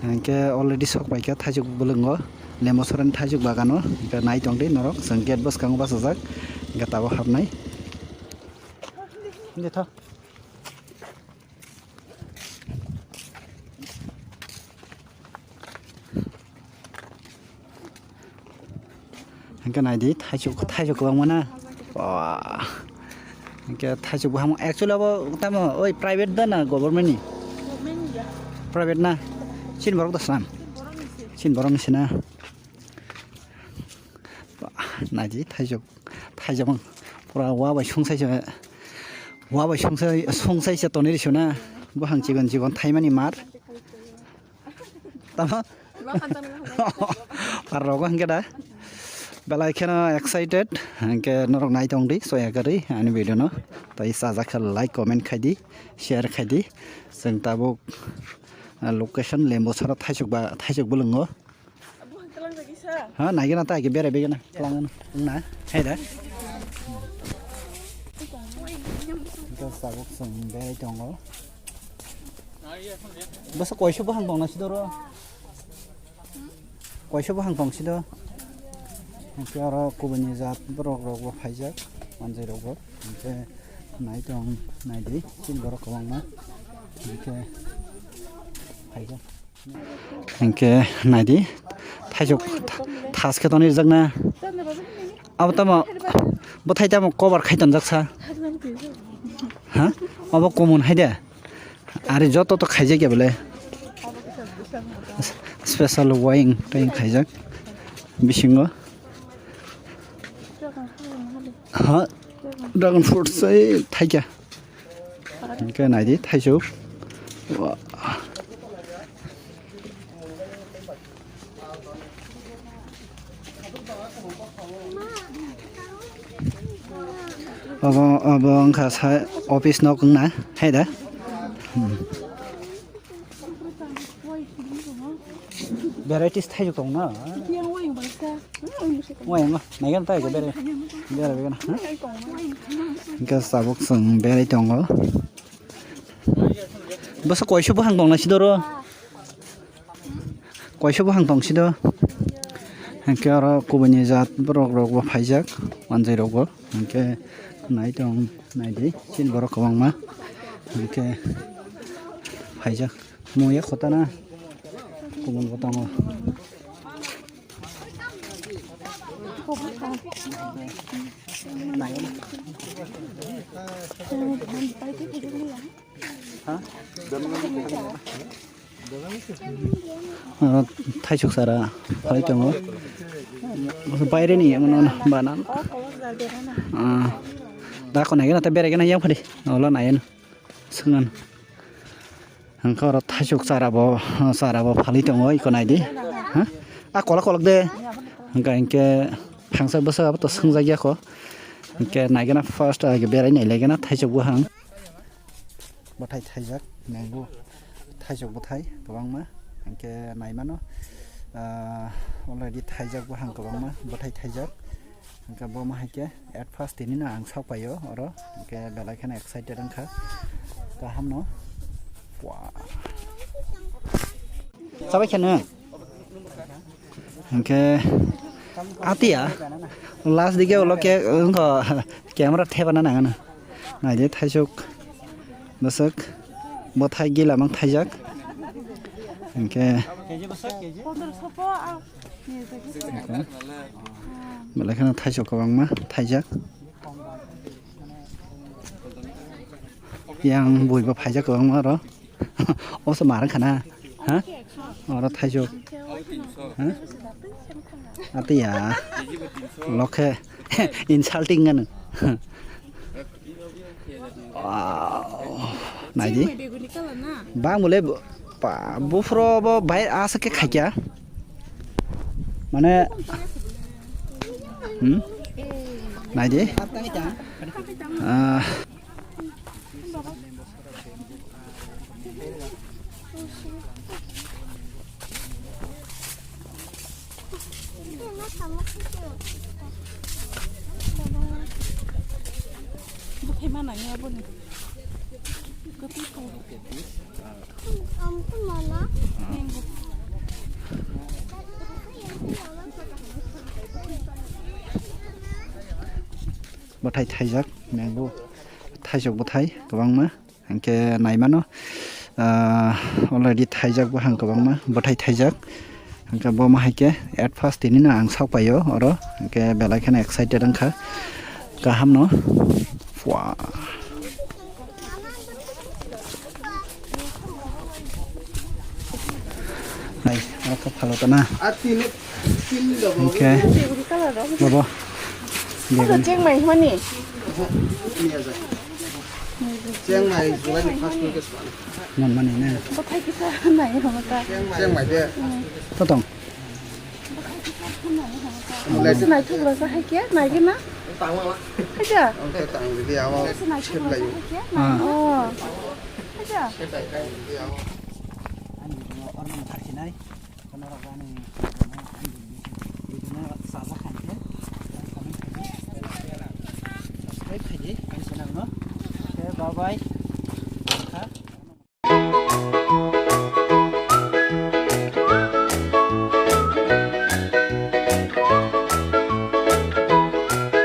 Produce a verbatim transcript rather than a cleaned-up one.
Hingke already sok paikha thaisuk bwlwngo, Lembo Sorani thaisuk bagano. Hingke nai tongdi norok, chwng gate bwskango bachajak, hingke tabuk habnai. Hingke tho. Hingke naidi, thaisuk, thaisuk kwbangma na. Wah. Hingke thaisuk buphang, actually abo tamo oi private da na government ni? Government ni ya. Private na? Chini borok da slam? Chini borok ni se. Chini borok ni se na? Wah, naidi thaisuk, thaisuk pura wa bai sungsai se, wa bai sungsai, sungsai se tonwi rw sio na. Buphang chikon chikon thaimani mar. Tamo? Parrogo hingke da. Belai kheno excited. Hingke norok nai tongdi, soya kwrwi ani video no. Tai chajak khe like, comment khaidi, share khaidi. Chwng tabuk, ah, location Lembo Sora thaisuk ba, thaisuk bwlwngo. Ha, naigena ta age berai begena. Twlang na. Hai da. Tabuk chwng berai tongo. Bwsa koiso buphang tongna sidoro. Koiso buphang tong sido. Hingke oro kubuni jat borok rok bo phaijak, manjai rok bo. Hingke nai tong, nai di, chini borok kwbangma. Hingke phaijak. Hingke nai di, thaisuk tha-, thas khe tong rijak na. Abo tamo, bwthai tamo cover khai tonjak sa. Ha? Abo kumun hai de. Ari joto to khaijak ya bole. Special wine tei khaijak bisingo. Ha, dragon fruit sai thaikya. Hingke naidi thaisuk. Wah. Obo, obo wngkha sa office nok wngna, hai da? Hmm. Varieties thaisuk tong na? Wah, wah, naikhe thaisuk berai, berai, berai, ha? Hingke tabuk chwng berai tongo. Bwsa koiso buphang tong na sidoro? Koiso buphang tong sido. Hingke oro kubuni jat borok rok bo phaijak, manjai rok bo. Hingke nai tong, nai di, chini borok kwbangma. Hingke phaijak. Muya khotana. Kubun bo tongo. Oro thaisuk sara phai tongo. Baire ni emon bana. Ah, da ko nai gana ta bere gana yang phadi. Ola nai. Swngan. Hingke oro thaisuk chara bo, chara bo phalwi tongo, iko nai di. Ha? A kolok kolok de. Hingke, hingke phangsa bwsa abo to swngjak ya kho. Hingke naigena first age berai nai laigena thaisuk buphang. Bwthai thaijak, mango thaisuk bwthai kwbangma. Hingke naimano, ah, already thaijak buphang kwbangma, bwthai thaijak. Hingke bo ma hai khe at first tini no ang sak paio oro, hingke belai kheno excited wngkha kaham no. Wah. Chabai kheno. Hingke atia last dige ulo ke wngkha camera thebana nangano. Naidi thaisuk bwswk bwthai gila mang thaijak. Hingke. Belai kheno thaisok kwbangma thaijak. Yang buibo phaijak kwbangma oro. Oso marang khana. Ha? Oro thaisok. Ha? Atiya. Lokhe insulting ano. Wow. Naidi. Bang bole ba bufro bo bai asa ke khaikya. Mane hmm? Naidi. Ah. Buthai mana ni aboni. Kopi ko. Am ko mana? Mango. Bwthai thaijak, mango thaijak bwthai kwbangma. Hwnkhe naimano, ah, already thaijak buphang kwbangma, bwthai thaijak. Hwnkhe bo ma hai khe at first tini no ang sak paio oro, hwnkhe belai kheno excited wngkha. Kaham no. Fua. Hai, oro kha phalo tana. Hwnkhe, bobo. Obo cheng mai hwnmani. Cheng mai July ni first week o swnam. Manmani na. Bothai kisa nai hwnmata. Cheng mai de. Totong. Nai thuk rasa hai khe, nai khe na? Tangma. Haja. Ang khe tang di, amo sep lai. Ah. Oh. Haja. Sep lai kai di, amo. Ani orman thar khinai. Kono rok ani video no sabak khan khe. Subscribe khai di, ani channel no. Okay, bye bye.